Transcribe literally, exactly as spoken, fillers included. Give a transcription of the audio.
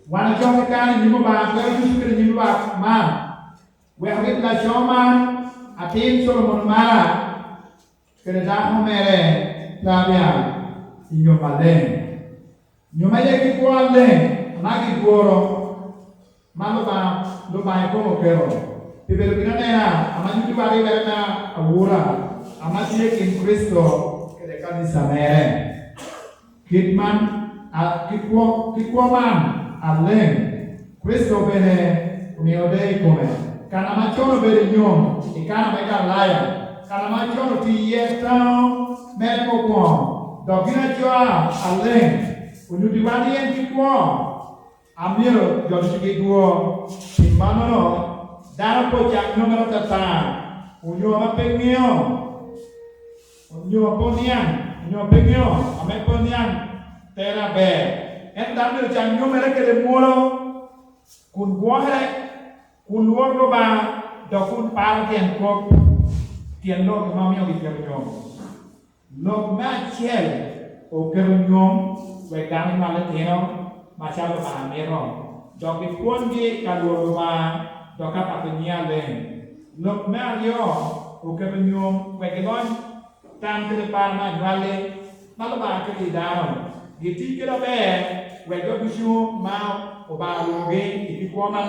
Wan ocok i kare i nyim Obaŋa, kwero ducu kede nyim lwak man, wek rik laco man, atin Solomon mara, kede dako mere Tabia i nyom aleŋ. Nyom aye ki kwo aleŋ, anaka i dworo, man Lubanga, Lubanga ikomo oketo. Pi bedo gin anena, ame nyutti waraibere me awura, ame tye i kin Kricito kede kanisa mere. Kit man, a, kit kwo, kit kwo man aleŋ, Kricito bene omio de i kome. Kan ame con obedo i nyom i kan ame Galilaya, kan ame con otye iye taŋo mere mokwongo, dok gin acoa aleŋ, onyuttiwa ni en kit kwo a myero jo ducu gidwo. Pi mannono, dano pe ocan nyomere atata, onyo ame pe ŋeo, onyo pe oniaŋ, onyo pe ŋeo ame pe oniaŋ tere aber. Ento dano myero ocan nyomere kede mwolo, kun gwokere, kun lworo Lubanga, dok kun paro tyen kop, tyen lok ame omiogi kelo nyom. Lok me acel oketo nyom wek dano onywal litino macalo Lubanga mito, dok gipwonygi ka lworo Lubanga, dok ka pato nyiŋe aleŋ. Lok me aryo oketo nyom wek gilony tam kede paro me anywalli ma Lubanga keto i dano, giti kede aber wek jo ducu ma Obaŋa olwogi i kwo man